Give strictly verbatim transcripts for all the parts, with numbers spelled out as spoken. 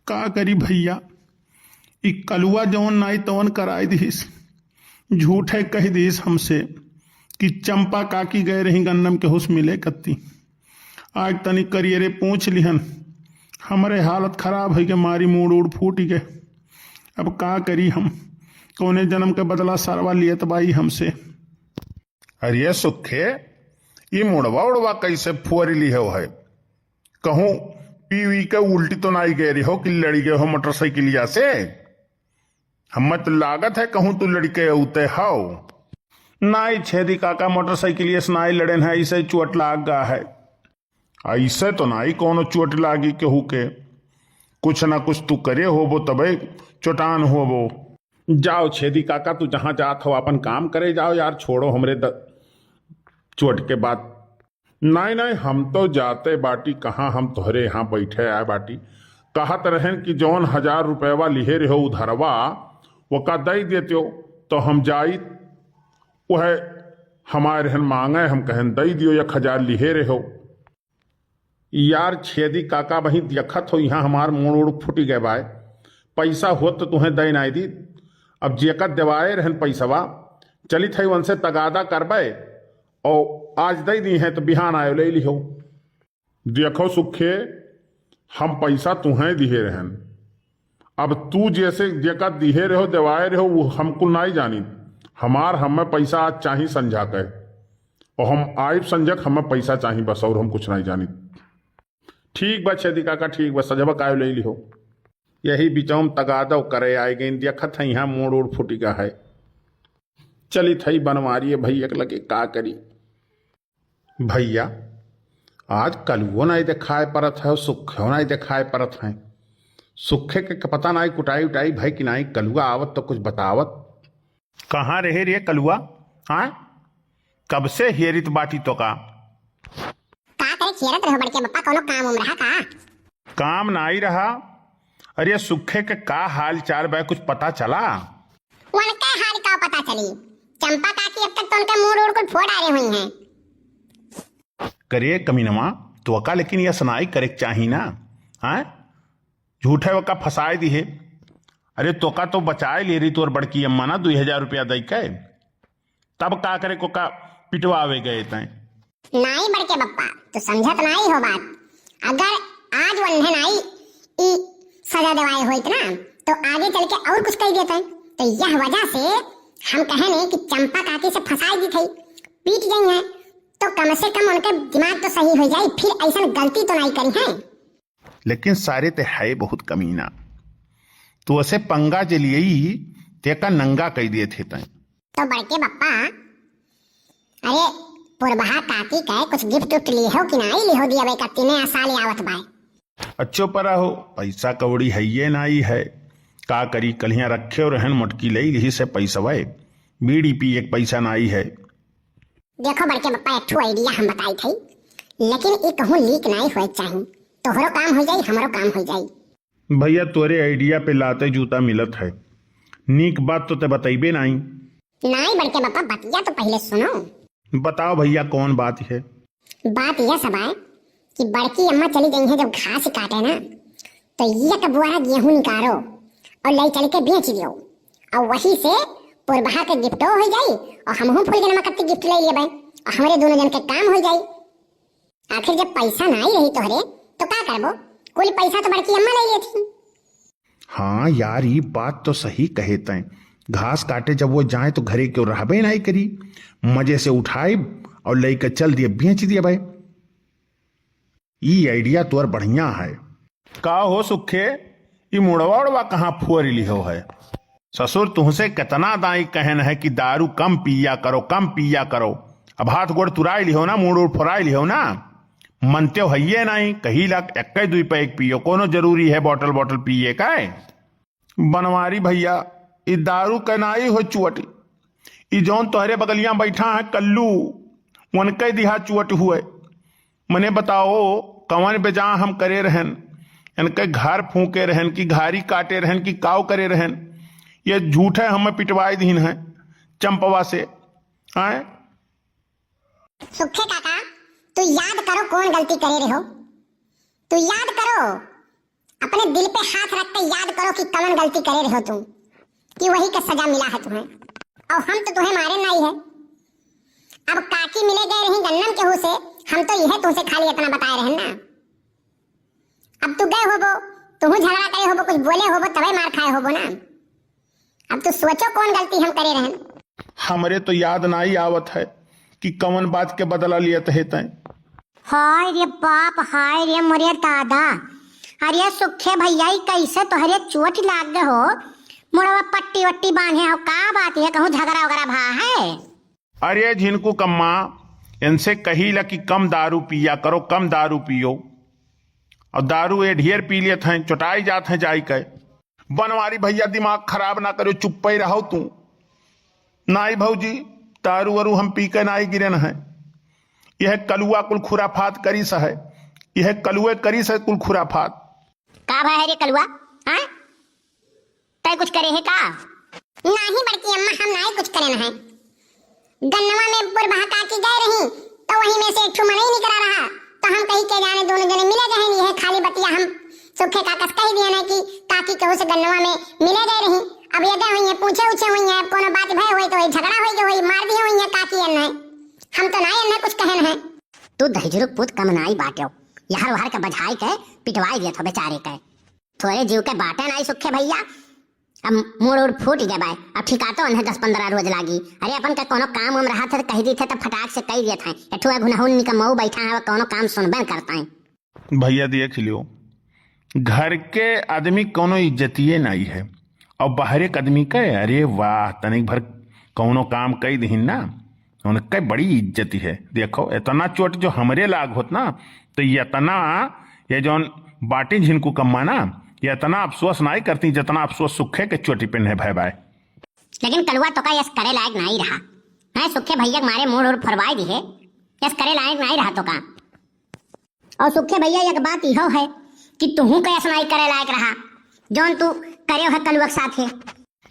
का करी भइया, ई कलुआ जवन नाई तवन कराइ दिहिस। झूठै कहि दिहिस हमसे कि चंपा काकी गए रहीं गन्नम केहू से मिलै कत्ती। आज तनी करियरे पूछ लिहन, हमरे हालत खराब होइ के मारी मूड़ उड़ फूटि गए। अब का करी हम, कौने जनम के बदला सरवा लियत बा ई हमसे। अरे सुखे, ई मुड़वा उड़वा कइसे फुअरि लिहेउ है? कहूँ पी उई के उल्टी तउ नाई गए रहिउ कि लड़ि गए हो मोटरसाइकिलिया से? हम्मै तउ लागत है कहूँ तू लड़ि के अउते हौ। नाई छेदी काका, मोटरसाइकिलिया से नाई लड़ेन है, अइसै चोट लाग गा है। अइसै तउ नाई कउनो चोट लागि केहू के, कुछ न कुछ तू करे होबो तबै चोटान होबो। जाओ छेदी काका, तू जहाँ जात हो आपन काम करे जाओ यार, छोड़ो हमरे द-, चोट के बात। नाई, नाई, हम तउ जाते बाटी, कहाँ हम तोहरे यहाँ बैठे आए बाटी। कहत रहेन कि जौन हजार रुपयवा लिहे रहो उधरवा, ओका दइ देत्यो, तउ हम जाइत। वह हमारे हन माँगे, हम कहेन दइ दियो, एक हजार लिहे रहो। यार छेदी काका, वहीं देखत हो, यहाँ हमार मूड़ उड़ फूटि गए बाय। पैसा होत तउ तुहें दइ नाई दीत। अब जेका देवाए रहेन पैसवा, चलित है उनसे तगादा करबे, और आज दइ दिहे तउ बिहान आयो लइ लिहो। देखो सुखे, हम पैसा तुहें दिहे रहेन, अब तू जैसे जेका दिहे रहो, देवाए रहो, वो हमको नाई जानित। हमार हमें पैसा आज चाही संझा के, और हम आइब संझक, हमें पैसा चाही बस, और हम कुछ नाई जानित। ठीक बा छेदी काका, ठीक बा, सजबक आयो लइ लिहो। यही बिचौम तगादव करे आइ गइन, देखत है यहाँ मूड़ उड़ फूटि गा है। चलित है बनवारिये भइया के लगे, का करी। भइया, आज कलुओ नाई देखाए परत है, सुखेओ नाई देखाए परत है। सुखे के पता नाई कुटाई उटाई भई कि नाई, कलुआ आवत तउ कुछ बतावत। कहाँ रहे रे कलुआ? हाँ, कब से हेरित बाटी तोका। का करे हेरत रहो बड़के बप्पा, कउनो काम उम रहा का? काम नाई रहा। अरे सुखे के का हाल चाल बा, कुछ पता चला? उनके हाल का पता चली? चंपा काकी अब तक तो उनके मूड़ उड़ कुल फोड़ डारे हुई हैं। करे कमीनवा, तोका लेकिन यस नाई करे के चाही ना, हाँ? झूठे ओका फंसाए दिहे। अरे तोका तउ बचाए ले रही तोर बड़की अम्मा ना दुई हजार रुपया दइ के, तब का करे को का पिटवावे गए तैं? नाई बड़के बप्पा, तू समझत नाई हो बात। अगर आज वन्हे नाई ई सजा देवाए होइत ना, तउ आगे चल के और कुछ कहि देतैं। तउ यह वजह से हम कहेन कि चंपा काकी से फंसाए दी थी, पीट गई हैं, तउ कम से कम उनके दिमाग तउ सही होइ जाई, फिर अइसन गलती तउ नाई करिहैं। लेकिन सारे ते है बहुत कमीना, तउ उसे पंगा जे लियई, तेका नंगा कइ दिए थे तैं। तउ बड़के बप्पा, अरे पुरबहा काकी के कुछ गिफ्ट उफ्ट लिहो कि नाई लिहो, दिया बे कत्ती नया साल आवत बाय। अच्छो परा हो, पैसा कौड़ी हइये नाई है, का करी, कल्हियाँ रखेउ रहेन मोटकी लइ लिहिस है पैसवै, बीड़ी पिए के पैसा नाई है। देखो बड़के बप्पा, एक ठो आइडिया हम बताइत हई, लेकिन ई कहूँ लीक नाई होए के चाही। तोहरो काम होइ जाई, हमरो काम होइ जाई। भइया, तोरे आइडिया पे लाते जूता मिलत है। नीक बात तो ते बतइबे नाई। नाई बड़के बप्पा, बतिया तो पहिले सुनो। बताओ भइया, कौन बात है? बात यह सब है कि बड़की अम्मा चली गई हैं जब घास काटे ना, तो एक बोरा गेहूं निकालो और लई चल के बेच दियो, और वही से पुरबहा के गिफ्टो हो जाई और हमहू फूल के नमा कत्ती गिफ्ट ले लेबै और हमरे दोनों जन के काम हो जाई। आखिर जब पैसा नाई रही तोहरे तो का करबो, कुल पैसा तो बड़की अम्मा ले लेती। हाँ यार, ई बात तो सही कहे तैं। घास काटे जब वो जाए तो घरे क्यों रहबे नाई करी, मजे से उठाइब और लइके चल दिए, बेच दिए भाई। ई आइडिया तोर बढ़िया है। का हो सुखे, ई मुड़वा उड़वा कहाँ फुअरी लिहो है? ससुर, तुहसे कितना दाई कहन है कि दारू कम पिया करो, कम पिया करो। अब हाथ गोड़ तुराई लिहो ना, मूड़ उड़ फुराई लिहो ना। मनते हो हइये नाई, कही लाग एक्के दुई पैक पियो, कोनो जरूरी है बॉटल बॉटल पिए का? बनवारी भइया, ई दारू के नाई हो चुअट, ई जौन तोहरे बगलिया बैठा है कल्लू, उनके दिहा चुअट हुए। मने बताओ, कवन बेजाँ हम करे रहन? इनके घर फूंके रहन कि घारी काटे रहन कि काव करे रहन? ये झूठे हमें पिटवाए दीन है चंपवा से। आए? सुखे काका, तू याद करो कौन गलती करे रहो। तू याद करो, अपने दिल पे हाथ रख के याद करो कि कवन गलती करे रहो तुम, कि वही के सजा मिला है तुम्हें। और हम तो तुम्हें मारे नाई है। अब काकी मिले गए रही गन्नम केहू से, हम तो यह तुमसे खाली इतना बताए रहे ना। अब तू गए होबो, तुहू झगड़ा करे होबो, कुछ बोले होबो, तबे मार खाए होबो ना। अब तू सोचो कौन गलती हम करे रहन। हमरे तो याद नाई आवत है कि कवन बात के बदला लियत है तैं। हाय रे बाप, हाय रे मोरे दादा। अरे सुखे भैया, ई कैसे तोहरे चोट लाग गए हो? मुड़वा पट्टी वट्टी बांधे हो, का बात है? कहूँ झगड़ा वगड़ा भा है? अरे झिनकू कम्मा, इनसे कही ला कि कम दारू पिया करो, कम दारू पियो। और दारू ये ढेर पी लेत हैं, चोटाई जात हैं जाई के। बनवारी भैया, दिमाग खराब ना करो, चुप्पे रहो तू। नाई भौजी, दारू वारू हम पी के नाई गिरेन हैं। यह कलुआ कुल खुराफात करिस है, यह कलुए करिस है कुल खुराफात। का भा है रे कलुआ? हाँ? तय कुछ करे है का? नाही बड़की अम्मा, हम नाही कुछ करेन है। गन्नवा में बुढ़बा काकी गए रही, तो वही में से एक ठू मनई निकरा रहा, तो हम कही के जाने दोनों जने मिले गए हैं, यह खाली बतिया हम सुखे काका से कही दिए ना कि काकी केहू से गन्नवा में मिले गए रही। अब ये गए हुई है, पूछे उछे हुई है, अब कोनो बात भय हुई तो वही झगड़ा हुई गए हुई, मार दिए हुई है काकी एन है। हम तो ना एन कुछ कहन है। तू दहिजरू पूत कम नाई बाट्यो, यहर वहर के बझाई के पिटवाई दियत हो बेचारे के। थोरे जीव के बाटे नाई सुखे भैया, अब मूड़ उड़ फूट गए बाय, अब ठिकातो उन्हें दस पन्द्रह रोज लागी। अरे अपन के कोनो काम वाम रहा थे तो कही दी थे तो फटाक से कही दिए थे, एठुआ घुनहुन निकमऊ बैठा है, कोनो काम सुनबे न करता है। भैया देख लियो, घर के आदमी कोनो इज्जतिये नाई है, और बाहरे के आदमी के, अरे वाह, तनिक भर कौनो काम कई दहिन ना, उनके बड़ी इज्जत है। देखो, इतना चोट जो हमरे लाग होत ना, तो इतना, ये जौन बाटी झिनकू कम्मा ना, ये इतना अफसोस नाई करती, जितना अफसोस सुखे के चोटी पे नहीं भय बाय। लेकिन कलुआ तो का यस करे लायक नाई रहा। हैं, सुखे भैया के मारे मूड़ उड़ फरवाई दी है, यस करे लायक नाई रहा तो का। और सुखे भैया, एक बात इहो है कि तुहू के असनाई करे लायक रहा, जौन तू करे है कलुआ के साथे।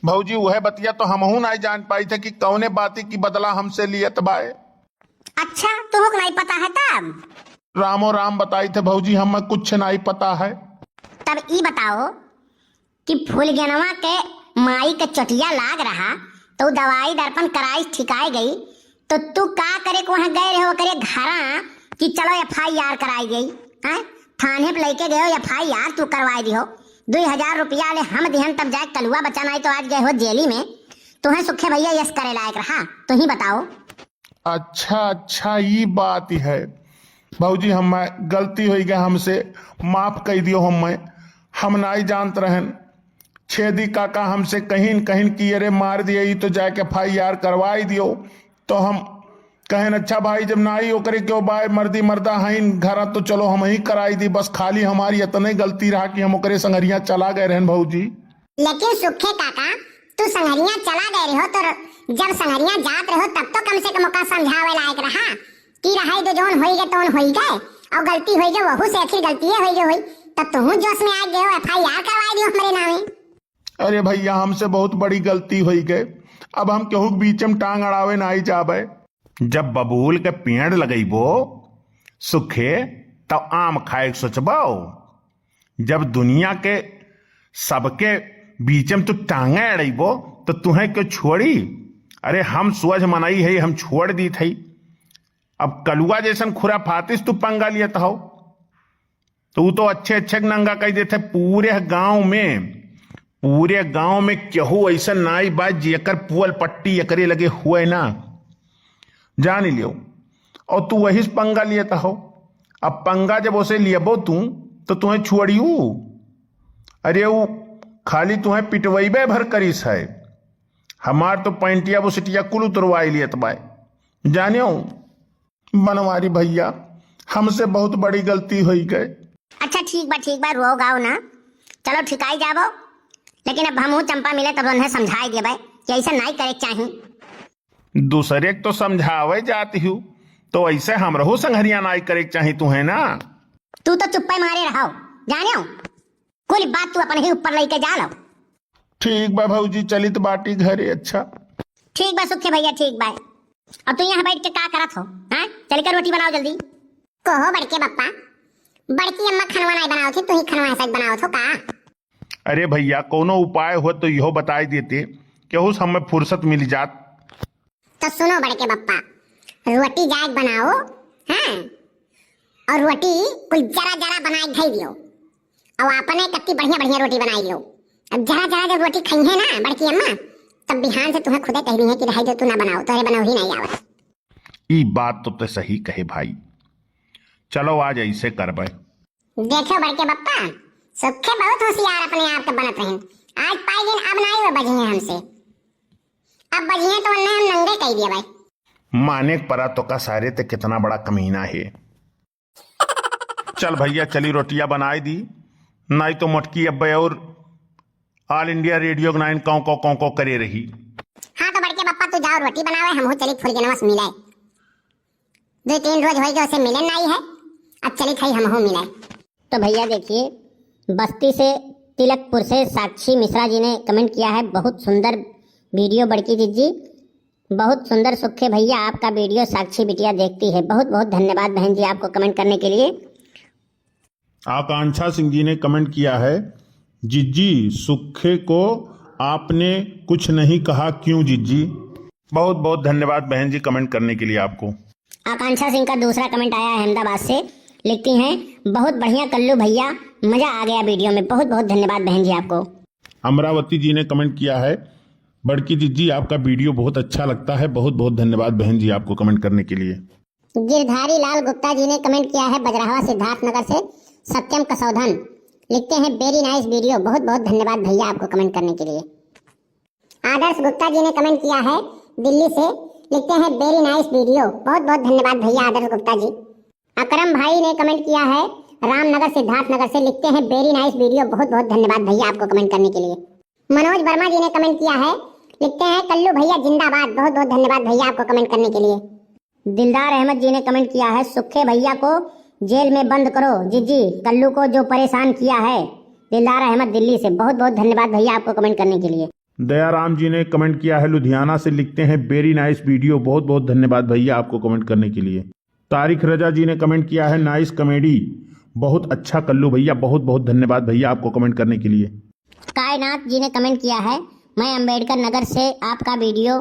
भौजी, वह बतिया तो हमहू नाई जान पाई थे कि कौने बाती की बदला हमसे लियत बाए। अच्छा, तुहू के नाई पता है तब? रामो राम बताई थे भौजी, हमें कुछ नाई पता है। तब ई बताओ कि फूलगेनवा के माई के चोटिया लाग रहा, तो दवाई दर्पण कराई ठिकाए गई, तो तू का करे को वहाँ गए रहो ओकरे घरा कि चलो एफ आई आर कराई गई, हैं? थाने पे लेके गयो, एफ आई आर तू करवाई दिहो। दुई हजार रुपया ले हम दिहन, तब जाए कलुआ बचा, नाई तो आज गए हो जेली में। तुहें सुखे भैया यस करे लायक रहा, तू ही बताओ। अच्छा, अच्छा, ई बात है। भौजी, हम गलती होई गए, हमसे माफ कई दियो। हम, हम नाई जानत रहन। छेदी काका हमसे कहिन, कहिन कि अरे मार दिए, ई तो जाके एफ आई आर करवाई दियो। तो हम कहेन, अच्छा भाई, जब नाई ओकरे क्यों बाय, मर्दी मर्दा हईन घरा, तो चलो हम ही कराई दी। बस खाली हमारी इतने गलती रहा कि हम ओकरे संगरिया चला गए रहन भौजी। लेकिन सुखे काका, तू संगरिया चला गए रहो, तो जब संगरिया जात रहो, तब तो कम से कम ओका समझावे लायक रहा कि रहे दो, जौन होई गए, तौन होई गए, और गलती होई गए, वहू से आखिर गलतिये होई गए होई, तब तुहू जोश में आ गए हो, एफ आई आर करवाई दियो हमरे नामे। अरे भैया, हमसे बहुत बड़ी गलती होई गए, अब हम केहू के बीच में टांग अड़ावे ना आई जाबे। जब बबूल के पेड़ लगइबो सुखे, तब आम खाए के सोचबो। जब दुनिया के सबके बीच में तू टांगे अड़इबो, तो तुहें क्यों छोड़ी? अरे, हम सोझ मनई है, हम छोड़ दी थई। अब कलुआ जैसन खुराफातिस तू पंगा लियत हो, तो ऊ तो अच्छे अच्छे के नंगा कई देथे पूरे गांव में। पूरे गांव में केहू ऐसन नाई बा जेकर पुअल पट्टी एकरे लगे हुए ना। जान लियो। और तू वही से पंगा लियत हो। अब पंगा जब ओसे लियबो तू, तो तुहें छोड़ियू? अरे, ऊ खाली तुहें पिटवैबे भर करिस है। हमार तो पैंटिया बुसटिया कुल उतरवाई लियत बाय। जानियो, बनवारी भैया, हमसे बहुत बड़ी गलती होई गए। अच्छा, ठीक बा, ठीक बा, रो गाओ ना, चलो ठिकाई जाबो। लेकिन अब हमहू चंपा मिले तब उन्हें समझाई देबे कि ऐसा नाई करे के चाही। दूसरे के तो समझावे जाती हूँ, तो ऐसे हमरहू संघरिया नाई करे के चाही तुहें ना। तू तो चुप्पे मारे रहो, जाने हो, कुल बात तू अपने ही ऊपर लेके जा लो। ठीक बा भौजी, चलित बाटी घरे। अच्छा। ठीक बा सुखे भैया, ठीक बा। और तू यहाँ बैठ के का करत हो, हैं? चल के रोटी बनाओ जल्दी। कहो बड़के बप्पा, बड़की अम्मा खनवा नाहीं बनावत ही, तू ही खनवा ऐसा बनावत हो का? अरे भइया, कउनो उपाय होत तो इहो बताइ देते, केहू से हमें फुर्सत मिल जात। तो सुनो बड़के बप्पा, रोटी जाए बनाओ, हाँ, और रोटी कुल जरा जरा बनाए धइ दियो, और अपने कत्ती बढ़िया बढ़िया रोटी बनाइ लियो। अब जरा जरा जब रोटी खइहे ना बड़की अम्मा, तब बिहान से तुहें खुदे कहि दिहे कि रहे जो, तू ना बनाओ, तोहरे बनउही नाहीं आवत। ई बात तो ते सही कहे भाई, चलो आज ऐसे करबे। देखो बड़के बप्पा, सुखे बहुत होशियार अपने आप के बनत रहे, आज पाई दिन अब नाहीं वो बजिहे हमसे, अब बजिहे तो उन्हें हम नंगे कइ दिया भाई। माने के परा तो का सारे ते कितना बड़ा कमीना है। चल भइया, चली रोटिया बनाइ दी, नाहीं तो मोटकी अब्बे और All India Radio के नाइन कौं कौं कौं कौं करे रही। हाँ तो बड़के बप्पा तू जाओ रोटी बनावे, हमहू चली फुलगेनवा से मिले। दो तीन रोज होइ गए उसे मिले नाहीं है, अब चली थई हमहू मिले। तो भइया देखिए, बस्ती से तिलकपुर से साक्षी मिश्रा जी ने comment किया है, बहुत सुंदर video बड़की जिज्जी, बहुत सुंदर। सुखे भइया आपका video साक्षी बिटिया देखती है। बहुत बहुत धन्यवाद बहन जी आपको comment करने के लिए। आकांक्षा सिंह जी ने comment किया है, जिज्जी सुखे को आपने कुछ नहीं कहा क्यों जिज्जी? बहुत बहुत धन्यवाद बहन जी comment करने के लिए आपको। आकांक्षा सिंह का दूसरा comment आया है अहमदाबाद से, लिखती हैं, बहुत बढ़िया कल्लू भइया, मजा आ गया video में। बहुत बहुत धन्यवाद बहन जी आपको। अमरावती जी ने comment किया है, बड़की जिज्जी आपका video बहुत अच्छा लगता है। बहुत बहुत धन्यवाद बहन जी आपको comment करने के लिए। गिरधारी लाल गुप्ता जी ने comment किया है बजराहवा सिद्धार्थनगर से, सत्यम कसौधन, लिखते हैं, very nice video। बहुत बहुत धन्यवाद भइया आपको comment करने के लिए। आदर्श गुप्ता जी ने comment किया है दिल्ली से, लिखते हैं, very nice video। बहुत बहुत धन्यवाद भइया आदर्श गुप्ता जी। अकरम भाई ने comment किया है रामनगर सिद्धार्थनगर से, लिखते हैं, very nice video। बहुत बहुत धन्यवाद भइया आपको comment करने के लिए। मनोज वर्मा जी ने comment किया है, लिखते हैं, कल्लू भइया जिंदाबाद। बहुत बहुत धन्यवाद भइया आपको comment करने के लिए। दिलदार अहमद जी ने comment किया है, सुखे भइया को जेल में बंद करो जिज्जी, कल्लू को जो परेशान किया है। दिलदार अहमद दिल्ली से, बहुत बहुत धन्यवाद भइया आपको comment करने के लिए। दयाराम जी ने comment किया है लुधियाना से, लिखते हैं, very nice video। बहुत बहुत धन्यवाद भइया आपको comment करने के लिए। तारिक रजा जी ने comment किया है, nice comedy, बहुत अच्छा कल्लू भइया। बहुत बहुत धन्यवाद भइया आपको comment करने के लिए। कायनाथ जी ने comment किया है, मैं अंबेडकर नगर से आपका video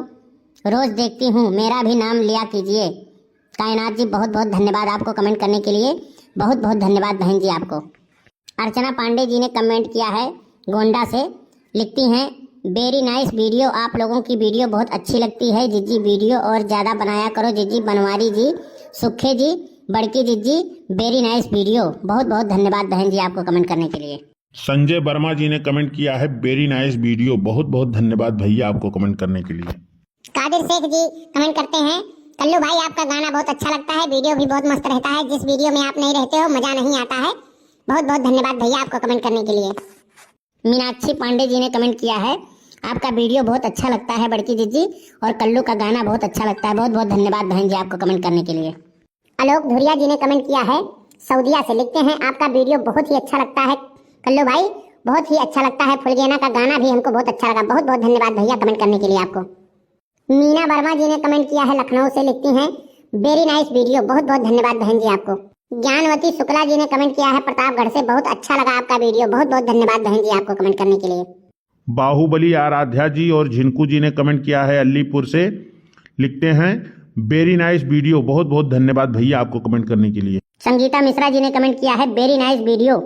रोज देखती हूँ, मेरा भी नाम लिया कीजिए। कायनाथ जी बहुत बहुत धन्यवाद आपको comment करने के लिए, बहुत बहुत धन्यवाद बहन जी आपको। अर्चना पांडे जी ने comment किया है गोंडा से, लिखती हैं, very nice video, आप लोगों की video बहुत अच्छी लगती है जिज्जी, video और ज़्यादा बनाया करो जिज्जी। बनवारी जी, सुखे जी, बड़की जिज्जी, very nice video। बहुत बहुत धन्यवाद बहन जी आपको comment करने के लिए। संजय वर्मा जी ने comment किया है, very nice video। बहुत बहुत धन्यवाद भइया आपको comment करने के लिए। कादिर शेख जी comment करते हैं, कल्लू भाई आपका गाना बहुत अच्छा लगता है, video भी बहुत मस्त रहता है, जिस video में आप नहीं रहते हो मज़ा नहीं आता है। बहुत बहुत धन्यवाद भइया आपको comment करने के लिए। मीनाक्षी पांडे जी ने comment किया है, आपका video बहुत अच्छा लगता है बड़की जिज्जी, और कल्लू का गाना बहुत अच्छा लगता है। बहुत बहुत धन्यवाद बहन जी आपको comment करने के लिए। आलोक धुरिया जी ने comment किया है सऊदिया से, लिखते हैं, आपका video बहुत ही अच्छा लगता है कल्लू भाई, बहुत ही अच्छा लगता है। फुलगेना का गाना भी हमको बहुत अच्छा लगा। बहुत बहुत धन्यवाद भइया comment करने के लिए आपको। मीना वर्मा जी ने comment किया है लखनऊ से, लिखती हैं, very nice video। बहुत बहुत धन्यवाद बहन जी आपको। ज्ञानवती शुक्ला जी ने comment किया है प्रतापगढ़ से, बहुत अच्छा लगा आपका video। बहुत बहुत धन्यवाद बहन जी आपको comment करने के लिए। बाहुबली आराध्या जी और झिनकू जी ने comment किया है अलीपुर से, लिखते हैं, very nice video। बहुत बहुत धन्यवाद भइया आपको comment करने के लिए। संगीता मिश्रा जी ने comment किया है, very nice video।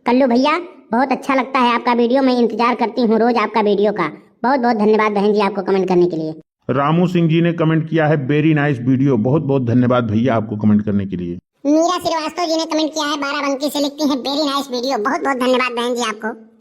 कल्लू भइया, बहुत अच्छा लगता है आपका video, मैं इंतजार करती हूँ रोज आपका video का। बहुत बहुत धन्यवाद बहन जी आपको comment करने के लिए। रामू सिंह जी ने comment किया है, very nice video। बहुत बहुत धन्यवाद भइया आपको comment करने के लिए। मीरा श्रीवास्तव जी ने comment किया है बाराबंकी से, लिखती हैं, very nice video। बहुत बहुत धन्यवाद बहन जी आपको।